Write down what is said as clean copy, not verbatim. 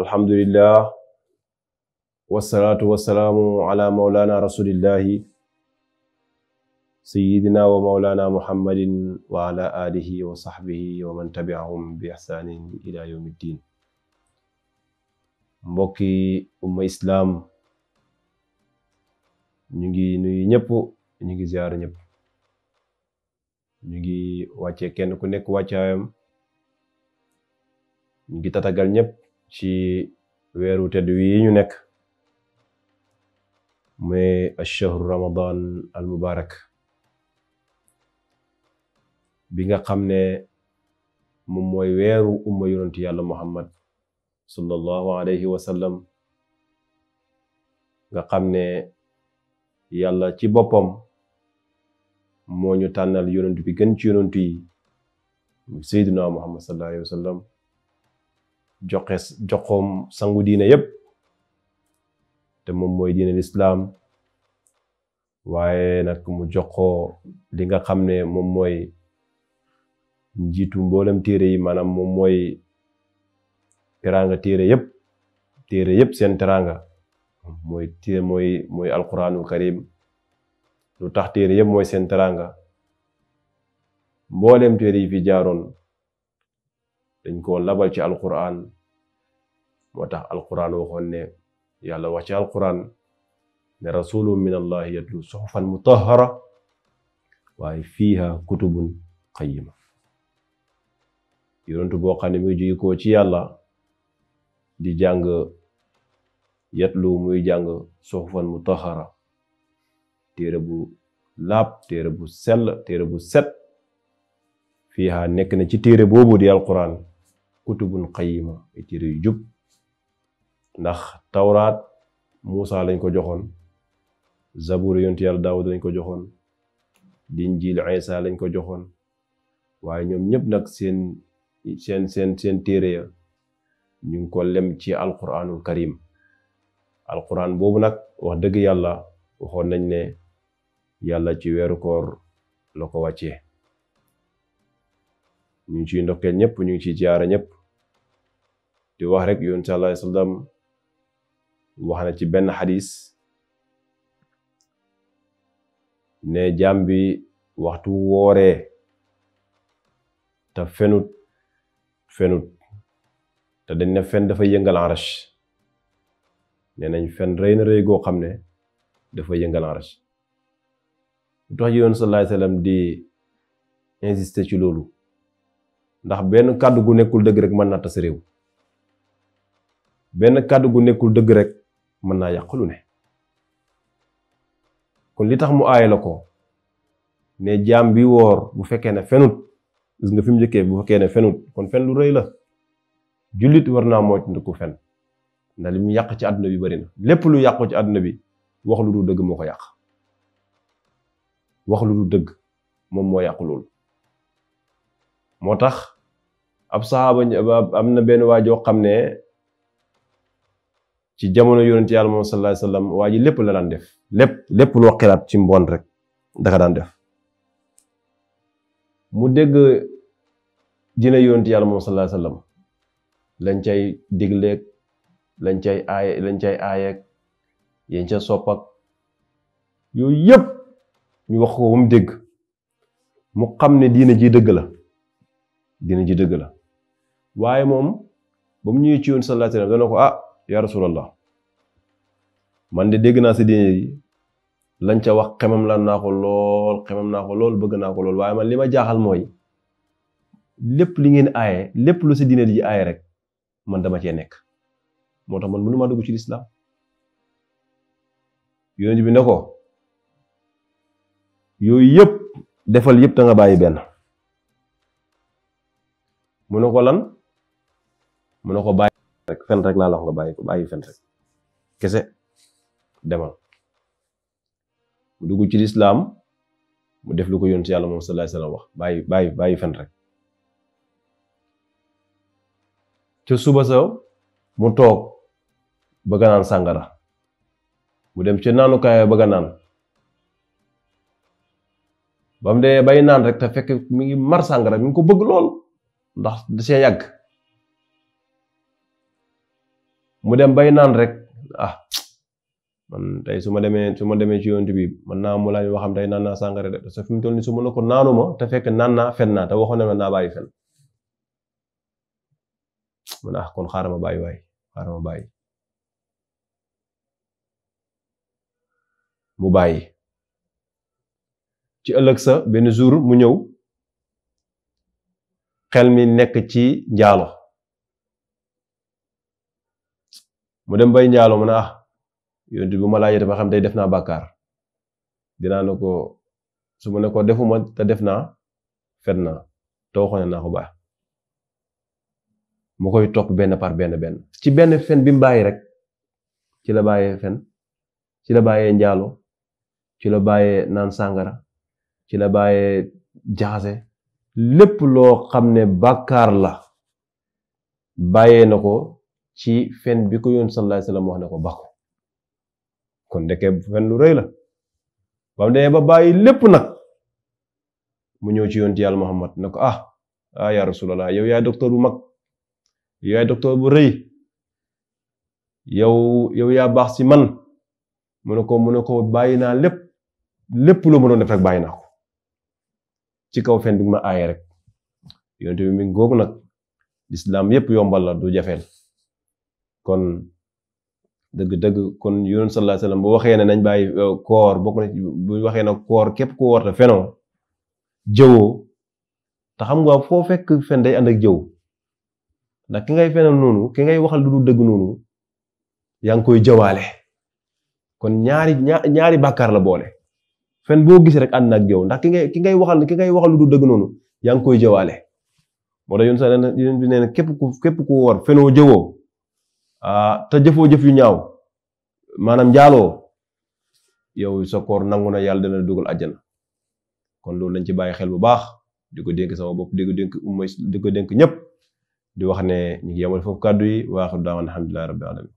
alhamdulillah wassalatu wassalamu ala maulana rasulillahi sayyidina wa maulana muhammadin wa ala alihi wa sahbihi wa man tabi'ahum bi ihsanin ila yawmiddin. Mbokki umma islam ñu ngi nuyu ñëpp, ñu ngi ziar ñëpp, ñu ngi wàcce kenn ku nekk wàccaayam, ñu ngi tatagal ñëpp ci weeru tedd wi ñu nekk muy ash-shahru ramadan al mubarak bi nga xam ne moom mooy weeru umma yonentu yàlla muhammad sallallahu alayhi wa sallam, nga xam ne yàlla ci boppam moo ñu tànnal yonentu bi gën ci yonentu yi muy sayyidina muhammad sallallahu alayhi wa sallam, joxoom sangu diine yépp te moom mooy diine lislaam, waaye nag mu joxoo li nga xam ne moom mooy njiitu mboolem téere yi, maanaam moom mooy teranga téere yépp seen teranga mooy téere mooy alquranul karim. lu tax téere yépp mooy seen teranga, mboolem téere yi fi jaaroon dañ ko labal ci alquran, moo tax alquran waxoon ne yàlla wax ci alquran ne rasulun min allahi yatlu suhufan mutahhara waaye fiiha kutubun qayyima. yonentu boo xam ne muy jóge ko ci yàlla di jàng, yatlu muy jàng suhufan mutahhara, téere bu laab, téere bu sell, téere bu set. fiiha nekk na ci téere boobu di alquran kutubun qayyima, ay téere yu jub. ndax tawraat Muusa lañ ko joxoon, zabur yonent yàlla Daawud lañ ko joxoon, linjiil Isa lañ ko joxoon, waaye ñoom ñëpp nag seen téere ya ñu ngi ko lem ci alquranul karim. alquran boobu nag wax dëgg yàlla waxoon nañ ne yàlla ci weeru koor la ko wàccee. ñu ngi ciy ndokkeel ñëpp, ñu ngi ciy ziyaara ñëpp di wax rek yonent sallallahu alayhi wasallam wax na ci benn xadis ne jaam bi waxtu wooree te fenut te dañ ne fen dafa yëngal arash, nee nañ fen rëy na rëy goo xam ne dafa yëngal arash. lu tax yonent sallallahu alayhi wasallam di insister ci loolu? ndax benn kàddu gu nekkul dëgg rek mën naa tas réew, benn kàddu gu nekkul dëgg rek mën naa yàq lu ne. kon li tax mu aaye la ko ne jaam bi woor bu fekkee ne fenut, gis nga fi mu njëkkee, bu fekkee ne fenut, kon fen lu rëy la. jullit war naa moytandiku fen, ndax li mu yàq ci àdduna bi bari na. lépp lu yàqu ci àdduna bi wax lu du dëgg moo ko yàq, wax lu du dëgg moom moo yàq loolu. moo tax ab saxaaba am na benn waajoo xam ne ci jamono yonent yàlla moom sallallahu alayhi wasallam waa ji lépp la daan def, lépp loo xalaat ci mbon rek daka daan def. mu dégg dina yonent yàlla moom sallallahu alayhi wasallam lañ cay digleeg, lañ cay aayeeg, yéen ca soppak yooyu yëpp ñu wax ko ba mu dégg, mu xam ne diina ji dëgg la. waaye moom ba mu ñëwee ci yoon sallallahu alayhi wasallam dana ko ya rasulallah, man de dégg naa sa diine yi lañ ca wax xemam naa ko lool, bëgg naa ko lool, waaye man li ma jaaxal mooy lépp li ngeen aaye, lépp lu sa diine ji aaye rek man dama cee nekk, moo tax man mënuma dugg ci lislaam. yonent bi ne ko yooyu yëpp defal yëpp te nga bàyyi benn. mu ne ko lan? mu ne ko bàyyi rek, fen rek laa la wax nga bàyyi fen rek kese, demal. mu dugg ci lislaam, mu def lu ko yonent yàlla moom sallallahu alayhi wasallam wax, bàyyi fen rek. ca suba sa mu toog bëgg naan sàngara, mu dem ca naanukaay bëgg naan, ba mu dee bay naan rek te fekk mi ngi mar sàngara, mi ngi ko bëgg lool ndax da see yàgg. mu dem bay naan rek ah man tey su ma demee ci yonent bi man naa mu laaj waxam tey naan naa sàngara de sa fi mu toll nii su ma ne ko naanuma te fekk naan naa fen naa te waxoon na naa bàyyi fen mu ne ah kon xaaral ma bàyyi mu bàyyi ci ëllëg sa benn jour mu ñëw xel mi nekk ci njaalo mu dem bay njaalo mu ne ah yonent bi bu ma laajee ba xam tey def naa bàkkaar dinaa ne ko su ma ne ko defuma te def naa fen naa te waxoon naa ko baax mu koy topp benn par benn ci benn fen bi mu bàyyi rek ci la bàyyee fen ci la bàyyee njaalo ci la bàyyee naan sàngara ci la bàyyee jaxase lépp loo xam ne bàkkaar la bàyyee na ko ci fen bi ko yoon sallallahu alayhi wasallam wax ne ko bako kon ndeke fen lu rëy la ba mu demee ba bàyyi lépp nag mu ñëw ci yoon ci yàlla Muhammad ne ko ah ya rasulallah yow yaay docteur bu mag yow yaay docteur bu rëy yow yaa baax si man mu ne ko bàyyi naa lépp lu ma doon def rek bàyyi naa ko ci kaw fen bi ma aaye rek yonent bi mi googu nag lislaam yépp yombal la du jafeel kon dëgg-dëgg kon yonent sallallahu alayhi wasallam bu waxee ne nañ bàyyi koor bokk na bu waxee ne koor képp ku woor te fenoo jëwoo te xam nga foo fekk fen day ànd ak jëw ndax ki ngay fenal noonu ki ngay waxal lu du dëgg noonu yaa ngi koy jëwaale kon ñaari bàkkaar la boole fen boo gis rek ànd na ak jëw ndax ki ngay waxal lu du dëgg noonu yaa ngi koy jëwaale moo tax yoon bi nee na képp ku woor fenoo jëwoo te jëfoo jëf yu ñaaw maanaam njaaloo yow sa koor nangu na yàlla dana dugal àjjana kon loolu lañ ci bàyyi xel bu baax di ko dénk sama bopp di ko dénk ñëpp di wax ne ñu ngi yemal foofu kàddu yi waaxu daawan alhamdulillahi rabbil alamin